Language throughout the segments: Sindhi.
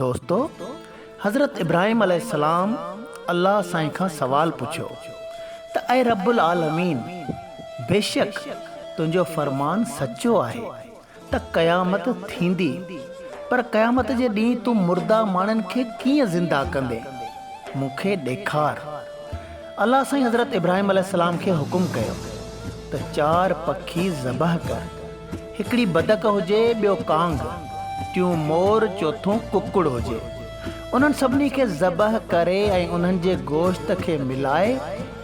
دوستو! حضرت ابراهيم عليه السلام الله سائين کان سوال پڇيو ته اي رب العالمين! بيشڪ تنهنجو فرمان سچو آهي ته قيامت ٿيندي پر قيامت جي ڏينهن تون مرده ماڻهن کي ڪيئن زنده ڪندين؟ مون کي ڏيکار. الله سائين حضرت ابراهيم عليه السلام کي حڪم ڪيو ته چار پکي ذبح ڪر. هڪڙي بدڪ هجي، ٻيو ڪانگ، ٽيون مور، چوٿون ڪڪڙ هجي. انهن سڀني کي ذبح ڪري ۽ انهن جي گوشت کي ملائي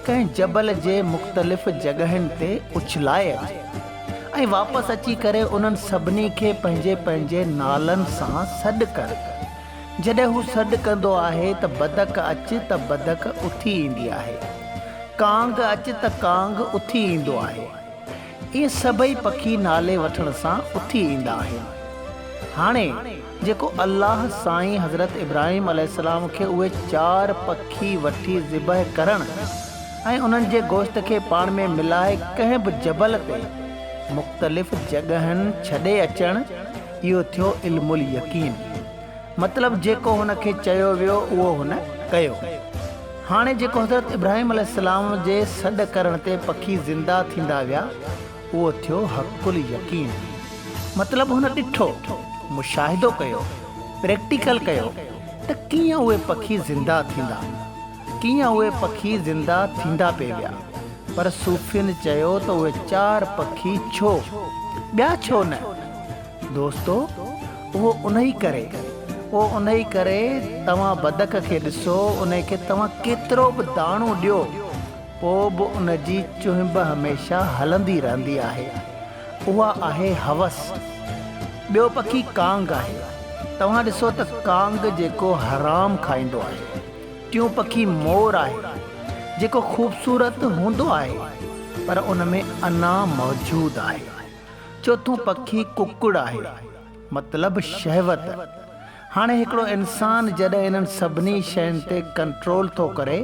ڪنهن جبل جي مختلف جڳهين تي اڇلائي اچ ۽ واپس اچي ڪري انهن سڀني کي پنهنجي پنهنجي نالن سان سڏ ڪر. جڏهن هو سڏ ڪندو آهي ته بدڪ اچ ته بدڪ اٿي ايندي آهي. ڪانگ اچ ته ڪانگ اٿي ايندو آهي. اهي سڀئي پکي نالي وٺڻ سان اٿي ايندا آهن. هاڻي جيڪو الله سائين حضرت ابراهيم عليه السلام کي اهي چار پکي وٺي ذبح ڪرڻ ۽ انهن جي گوشت کي پاڻ ۾ ملائي ڪنهن به جبل تي مختلف جڳهن ڇڏي اچڻ اهو ٿيو علم اليقين. مطلب جيڪو هن کي چيو ويو اهو هن ڪيو. هاڻي جيڪو حضرت ابراهيم عليه السلام جي سڏ ڪرڻ تي پکي زنده ٿيندا ويا اهو ٿيو حق اليقين. مطلب هن ڏٺو، مشاهدو ڪيو، پريڪٽيڪل ڪيو ته ڪيئن اهي پکي زنده ٿيندا. ڪيئن اهي پکي زنده ٿيندا پئي ويا. پر صوفين چيو ته اهي چار پکي ڇو؟ ٻيا ڇو نه؟ دوستو! اهو انهي ڪري، اهو انهي ڪري توهان بدڪ کي ڏسو، انهي کي توهان ڪيترو به داڻو ڏيو، پوء به ان جي چهنب هميشه هلندي رهندي آهي. اها آهي هوس. ٻيو پکي ڪانگ آهي. توهان ڏسو ته ڪانگ جيڪو حرام کائيندو آهي. ٽيون پکي مور آهي، جيڪو خوبصورت هوندو آهي، پر ان ۾ انا موجود آهي. چوٿون پکي ڪڪڙ آهي، مطلب شهوت. هاڻي هڪڙو انسان جڏهن انهن سڀني شين تي ڪنٽرول ٿو ڪري،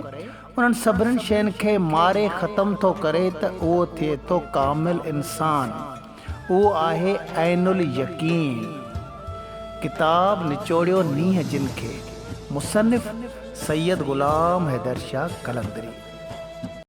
انهن سڀنن شين کي ماري ختم ٿو ڪري ته اهو ٿئي ٿو ڪامل انسان. اهو آهي عين اليقين. ڪتاب نچوڙيو نينهن جن کي، مصنف سيد غلام حيدر شاهه قلندري.